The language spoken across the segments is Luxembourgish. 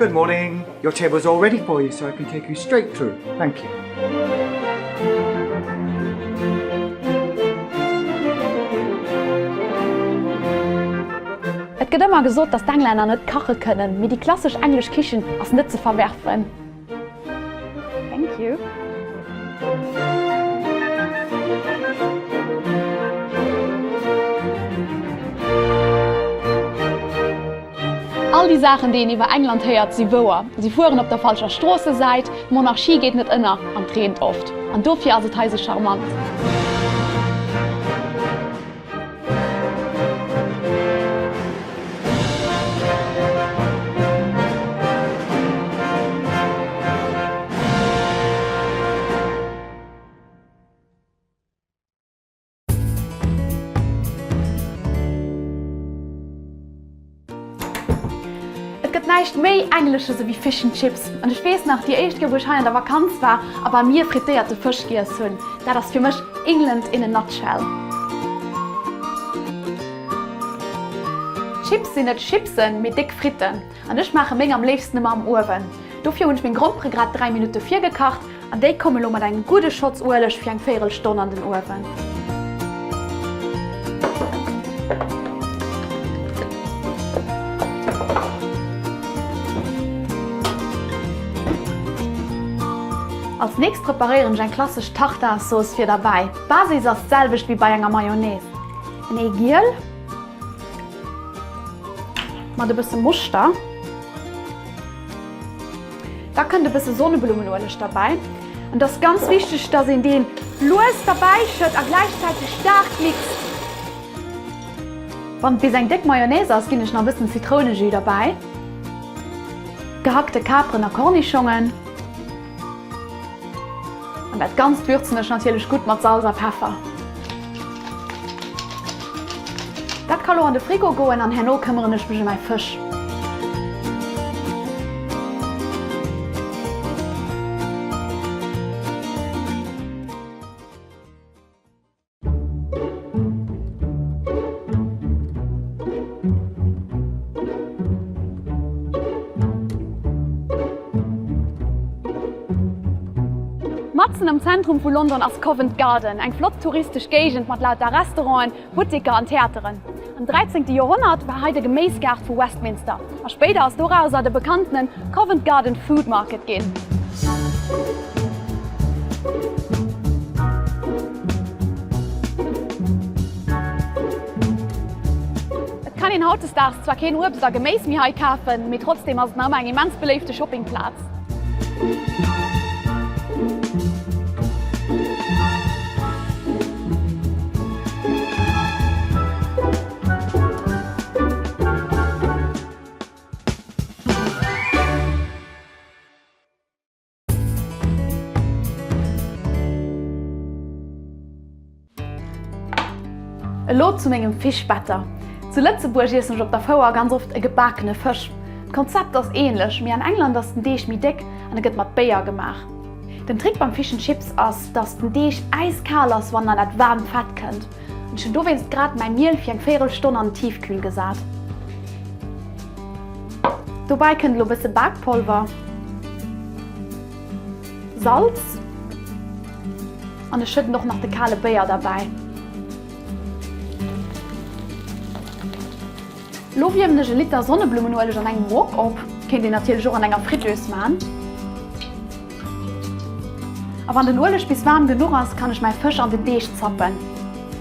Good morning. Your table's all ready for you, so I can take you straight through. Thank you. Et gëtt ëmmer gesot, dass d'Englänner net kache kënnen, mee déi klassesch englesch Kichen ass net ze verwerfen. Thank you. All déi Saachen, déi een iwwer England héiert, si wouer. Si fueren op der falscher Stroossesäit, d'Monarchie geet net ënner an et reent oft. An dofir ass et hei sou charmant. Et gëtt näischt méi Englesches ewéi Fish and Chips. An ech weess nach, déi éischt Kéier wou ech hei an der Vakanz war a bei mir frittéierte Fësch giess hunn, dat ass fir mech England in a nutshell. Chips sinn net Chipsen, mee déck Fritten. An ech maache meng am léifsten ëmmer am Uewen. Dofir hunn ech meng Grompere grad 3 Minutte virgekacht an déi komme lo mat engem gudde Schotz Ueleg fir eng véierel Stonn an den Uewen. Als nächst preparéieren ech eng klassesch Tartarsauce fir derbäi. D'Basis ass d'selwecht wéi bei enger Mayonnaise, en Ee giel mat e bësse Moschter. Da kënnt e bësse Sonneblummenueleg derbäi. An et ass ganz wichteg, dass een deen lues derbäi schëtt a gläichzäiteg staark mixt. Wann et bis eng déck Mayonnaise ass, ginn ech nach e bëssen Zitrounejus derbäi, gehackte Kaperen a Kornischongen. An dat Ganzt würzen ech natierlech gutt mat Salz a Peffer. Dat ka lo an de Frigo goen an herno këmmeren ech mech ëm mäi Fësch. Matzen am Zentrum vu London ass Covent Garden, eng flott touristesch Géigend mat lauter Restauranten, Butteker an Theateren. Am 13. Joerhonnert war hei de Geméisgaart vu Westminster a spéider ass dorauser de bekanntene Covent Garden Food Market ginn. Et kann een hautdesdaags zwar keen Uebst a Geméis méi hei kafen, mee trotzdeem ass et nach ëmmer eng immens beléifte Shoppingplaz. Elo zu mengem Fischbetter. Zu Lëtzebuerg iessen ech op der Fouer ganz oft e gebakene Fësch. D'Konzept ass ähnlech, mee an England ass den Deeg méi déck an e gëtt mat Béier gemaach. Den Trick beim Fish and Chips ass, dass den Deeg äiskal ass wann en an dat waarmt Fett kënnt. An ech hunn dowéinst grad mäi Miel fir eng véierel Stonn an den Tiefkühl gesat. Dobäi kënnt elo bësse Bakpolver, Salz an ech schëdden och nach de kale Béier derbäi. Lo wiermen ech e Liter Sonneblummenueleg an engem Wok op, kéint een natierlech och an enger Fritteuse man. A wann den Ueleg bis waarm genuch ass, kann ech mäi Fësch an den Deeg zappen.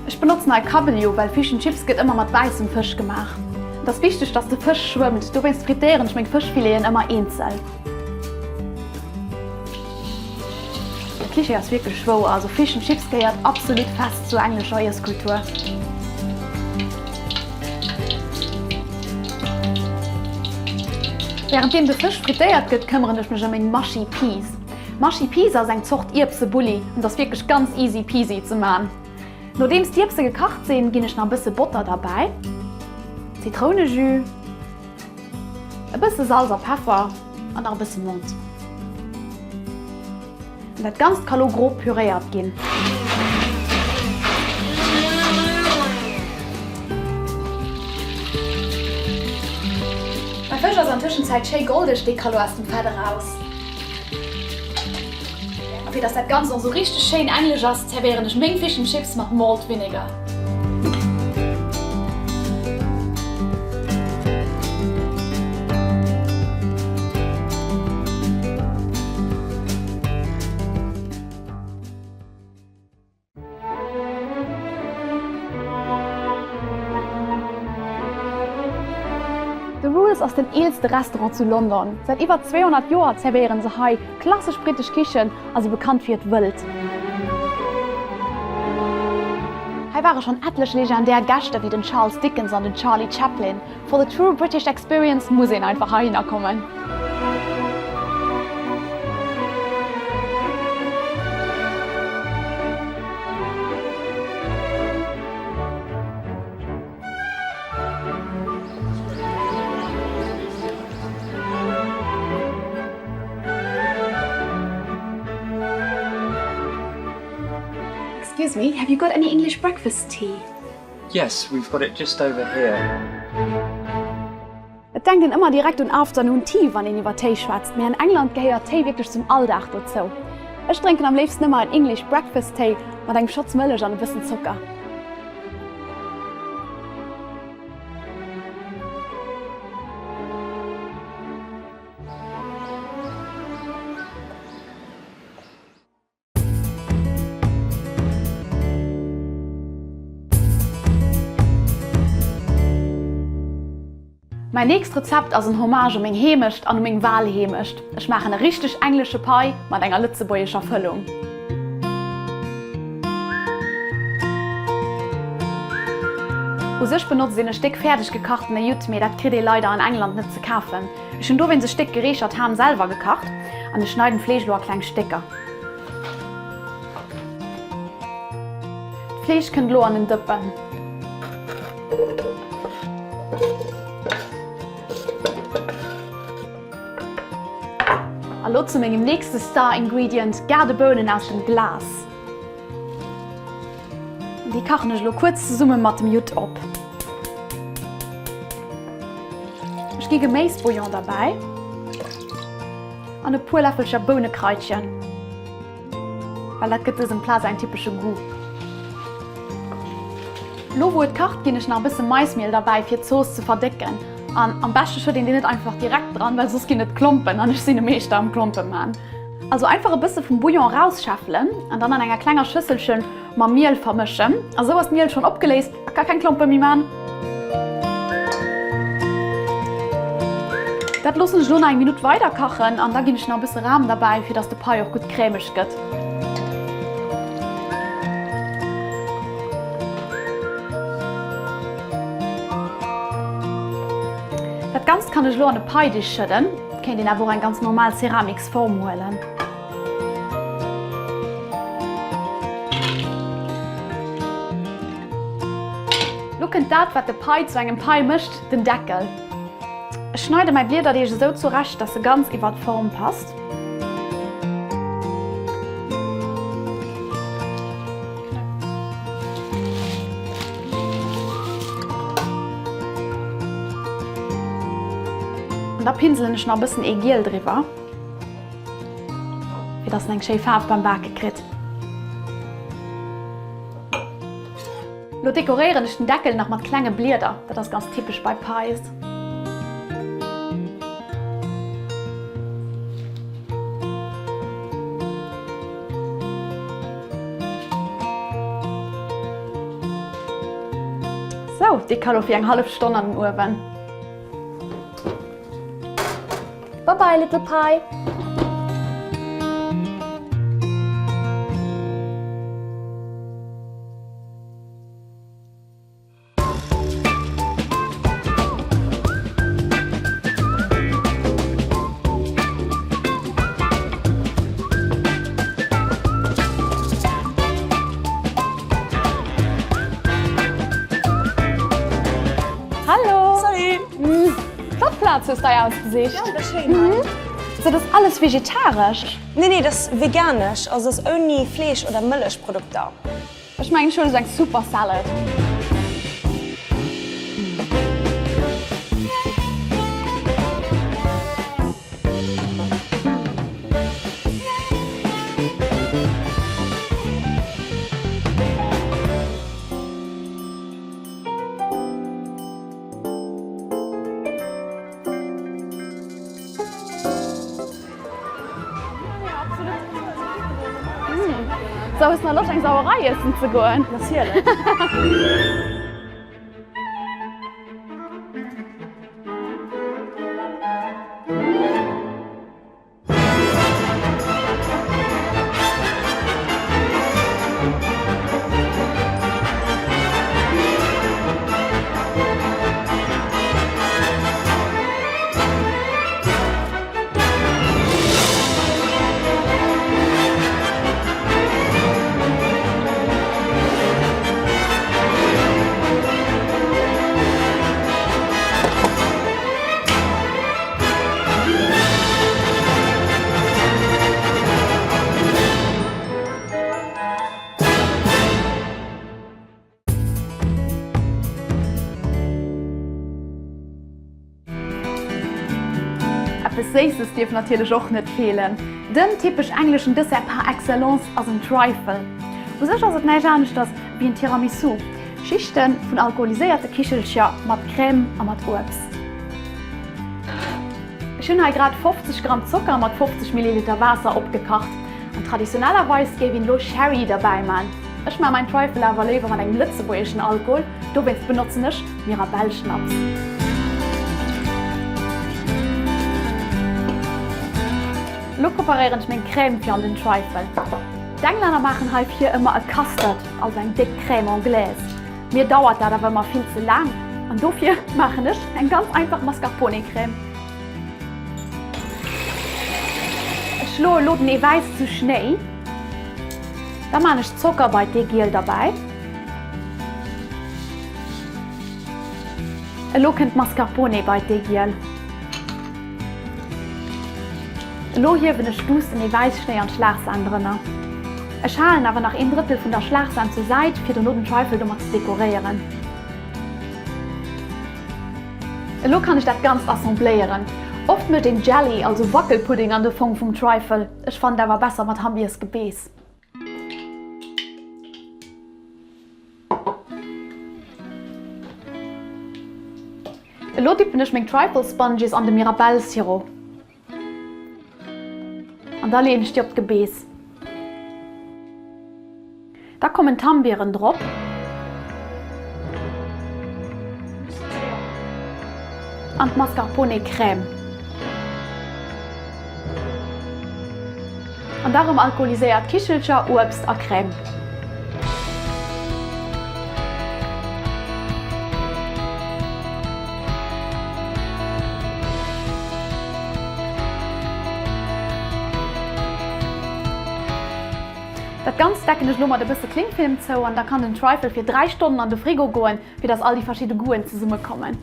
Ech benotzen hei Kabeljou, well Fish and Chips gëtt ëmmer mat wäissem Fësch gemaach. Et ass wichteg, dass de Fësch schwëmmt, dowéinst frittéieren ech meng Fëschfileten ëmmer eenzel. De Klischee ass wierklech wouer, also Fish and Chips gehéiert absolut fest zur englescher Iesskultur. Wärenddeem de Fësch frittéiert gëtt, këmmeren ech mech ëm meng Mushy Peas. Mushy Peas ass eng Zort Ierbsebulli an ass wierklech ganz easy peasy ze man. Nodeems d'Ierbse gekacht sinn, ginn ech nach e bësse Botter derbäi, Zitrounejus, e bësse Salz a Peffer an nach e bësse Menthe. An dat Ganzt ka lo grob püréiert ginn. Mäi Fësch ass an Tëschenzäit. Tëschenzäit schéi goldeg, dee ka lo aus dem Fett eraus. A fir dass dat Ganzt och sou richteg schéin englesch ass, zerwéieren ech meng Fish and Chips mat Malt Vinegar. The Rules ass den eelste Restaurant zu London. Säit iwwer 200 Joer zerwéieren se hei klassesch brittesch Kichen a si bekannt fir hiert Wëld. Hei ware schonn etlech legendär Gäscht ewéi den Charles Dickens an den Charlie Chaplin. For the true British experience muss een einfach heihinner kommen. Excuse me, have you got any English breakfast tea? Yes, we've got it just over here. Et denkt een ëmmer direkt un Afternoon Tea, wann een iwwer Téi schwätzt, mee an England gehéiert Téi wierklech zum Alldag dozou. Ech drénken am léifsten ëmmer en English Breakfast Téi mat engem Schotz Mëllech an e bëssen Zocker. Mäin nächst Rezept ass en Hommage u meng Heemecht an u meng Walheemecht. Ech maachen e richteg englesche Pie mat enger lëtzebuergescher Fëllung. U sech benotzt een e Stéck fäerdeg gekachtene Judd, mee dat kritt ee leider an England net ze kafen. Ech hunn dowéinst e Stéck gereechert Ham selwer gekacht an ech schneiden d'Fleesch elo a kleng Stécker. D'Fleesch kënnt elo an en Dëppen. A lo zu mengem nächste Star Ingredient, Gaardebounen aus dem Glas. Déi kachen ech elo kuerz zesumme mat dem Judd op. Ech gi Geméisbouillon derbäi an e puer Läffelcher Bounekraitchen, well dat gëtt dësem Plat säin typesche Goût. Lo wou et kacht ginn ech nach e bësse Maismiel derbäi fir d'Zooss ze verdécken. An am beschte schëtt een déi net einfach direkt dran, well soss ginn et Klompen an ech sinn e Meeschter am Klompe man. Also einfach e bësse vum Bouillon erausschäffelen an dann an enger klenger Schësselchen mam Miel vermëschen. A sou ass d'Miel schonn opgeléist a ka keng Klompe méi man. Dat loossen ech elo nach eng Minutt weider kachen an da ginn ech nach e bësse Ram derbäi, fir dass de Pai och gutt crèmeg gëtt. Dat Ganzt kann ech elo an e Paidisch schëdden. Et kéint een awer och eng ganz normal Ceramics-Form huelen. Lo kënnt dat, wat de Pai zu engem Pai mécht, den Deckel. Ech schneide mäi Bliederdeeg esou zurecht, dass e ganz iwwert d'Form passt. An da pinselen ech nach e bëssen Eegiel driwwer, fir dass en eng schéi Faarf beim Bake kritt. Lo dekoréieren ech den Deckel nach mat klenge Blieder, dat ass ganz typesch bei Pies. Sou, dee ka lo fir eng hallef Stonn an den Uewen. Bye bye little pie! Hallo! Salut! Flott Plaz hues dei ausgesicht. Ja, dat ass schéin hei. So, dat ass alles vegetaresch? Nee, nee, dat ass veganesch, also dat ass ouni Fleesch oder Mëllechprodukter. Ech mengen ech huelen esou eng super Salad. Sou, hues nach Loscht eng Sauerei iessen ze goen? Natierlech. Eppes Séisses dierf natierlech och net feelen. Den typesch engleschen Dessert par excellence ass en Trifle. U sech ass et näischt aneschters wéi en Tiramisu, Schichte vun alkoholiséierte Kichelcher mat Crème a mat Uebst. Ech hunn hei grad 50 Gramm Zocker mat 50 Milliliter Waasser opgekacht. An traditionellerweis géif een elo Sherry derbäi man. Ech man mäin Trifle awer léiwer mat engem lëtzebuergeschen Alkohol, dowéinst benotzen ech Mirabellschnaps. Elo preparéieren ech meng Crème fir an den Trifle. D'Englänner maachen heifir ëmmer e Custard, also eng déck Crème anglaise. Mir dauert dat awer ëmmer vill ze laang an dofir maachen ech eng ganz einfach Mascarpone-Crème. Ech schloe lo den Eewäiss zu Schnéi. Da maan ech Zocker bei d'Eegiel derbäi. Elo kënnt d'Mascarpone bei d'Eegiel. Elo hiewen ech duuss den Eewäisschnéi an d'Schlagsahn drënner. Ech halen awer nach een Drëttel vun der Schlagsahn zur Säit fir dono den Trifle domat ze dekoréieren. Elo kann ech dat ganzt assembléieren. Oft mëscht een Jelly, also Wackelpudding an de Fong vum Trifle. Ech fannen et awer besser mat Hambiersgebeess. Elo dippen ech meng Trifle Sponges an de Mirabelle Sirop an da leeën ech déi op d'Gebeess. Da kommen d'Hambieren drop. An d'Mascarpone Crème. An da rëm alkoholiséiert Kichelcher, Uebst a Crème. Dat Ganzt decken ech lo mat e bësse Klingfilm zou an da kann den Trifle fir 3 Stonnen an de Frigo goen, fir dass all déi verschidde Goûten zesumme kommen.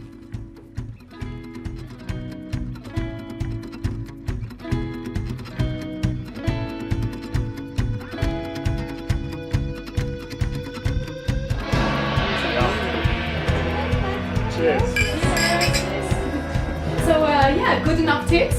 So yeah, gudden Appetit!